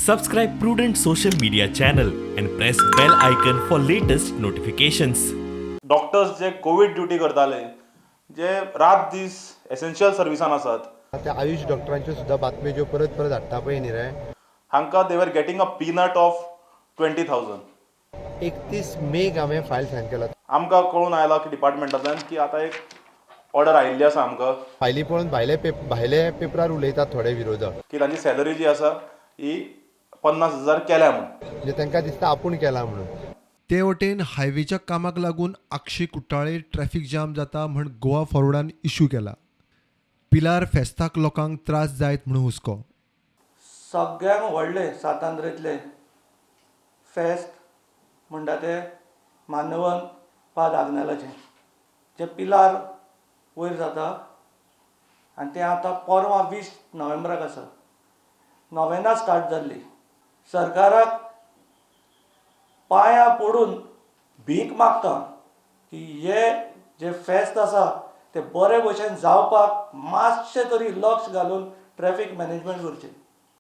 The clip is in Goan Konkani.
Subscribe Prudent social media channel and press bell icon for latest notifications. Doctors J Covid duty करताले, जे रात दीस एसेन्शियल सर्विसान आसात, त्या आयुष डॉक्टरांच्यो सुद्दां बातम्यो ज्यो परत परत हाडटा पळय न्ही रे, हांकां they were getting a peanut of 20,000. 31 मेक हांवें फायल सायन केला. आमकां कळून आयलां की डिपार्टमेंटांतल्यान की आतां एक ऑर्डर आयिल्ली आसा आमकां फायली पळोवन भायले पेपरार उलयतात थोडे विरोधक की तांची सॅलरी जी आसा ही 50,000 केल्या म्हूण. म्हणजे तांकां दिसता आपूण केला म्हणून. ते वटेन हायवेच्या कामाक लागून आक्षी कुट्टाळे ट्रॅफिक जाम जाता म्हण गोवा फॉरवर्डान इश्यू केला. पिलार फेस्ताक लोकांक त्रास जायत म्हूण हुस्को. सगळ्यांक व्हडलें सांतांद्रेंतलें फेस्त म्हणटा तें मानवन पाद आग्नेलाचें, जें पिलार वयर जाता आनी तें आतां पोरवां 20 नोव्हेंबराक आसा. नोव्हेंना स्टार्ट जाल्ली. सरकाराक पांयां पडून भीक मागता की हे जें फेस्त आसा तें बरे भशेन जावपाक मातशें तरी लक्ष घालून ट्रॅफीक मॅनेजमेंट करचें.